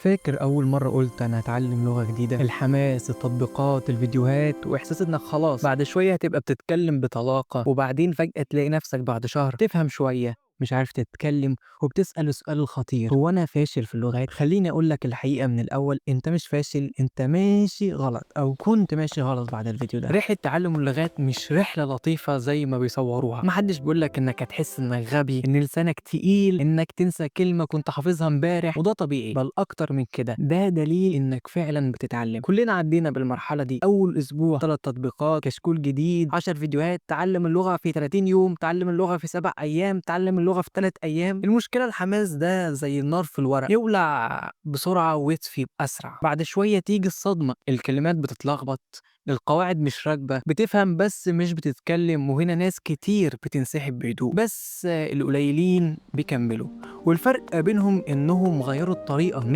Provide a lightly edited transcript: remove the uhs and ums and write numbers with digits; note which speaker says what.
Speaker 1: فاكر أول مرة قلت أنا هتعلم لغة جديدة؟ الحماس، التطبيقات، الفيديوهات، وإحساس إنك خلاص بعد شوية هتبقى بتتكلم بطلاقة، وبعدين فجأة تلاقي نفسك بعد شهر تفهم شوية مش عارف تتكلم، وبتسأل السؤال الخطير: هو أنا فاشل في اللغات؟ خليني أقول لك الحقيقة من الأول، أنت مش فاشل، أنت ماشي غلط، أو كنت ماشي غلط بعد الفيديو ده. رحلة تعلم اللغات مش رحلة لطيفة زي ما بيصوروها. محدش بيقول لك إنك هتحس إنك غبي، إن لسانك تقيل، إنك تنسى كلمة كنت حافظها امبارح، وده طبيعي. بل أكتر من كده، ده دليل إنك فعلا بتتعلم. كلنا عدينا بالمرحلة دي. أول أسبوع 3 تطبيقات، كشكول جديد، 10 فيديوهات، تعلم اللغة في 30 يوم، تعلم اللغة في 7 أيام، تعلم اللغة في 3 أيام. المشكلة الحماس ده زي النار في الورق، يولع بسرعة ويطفي بأسرع. بعد شوية تيجي الصدمة، الكلمات بتتلخبط، القواعد مش راكبة، بتفهم بس مش بتتكلم. وهنا ناس كتير بتنسحب بهدوء، بس القليلين بيكملوا، والفرق بينهم إنهم غيروا الطريقة.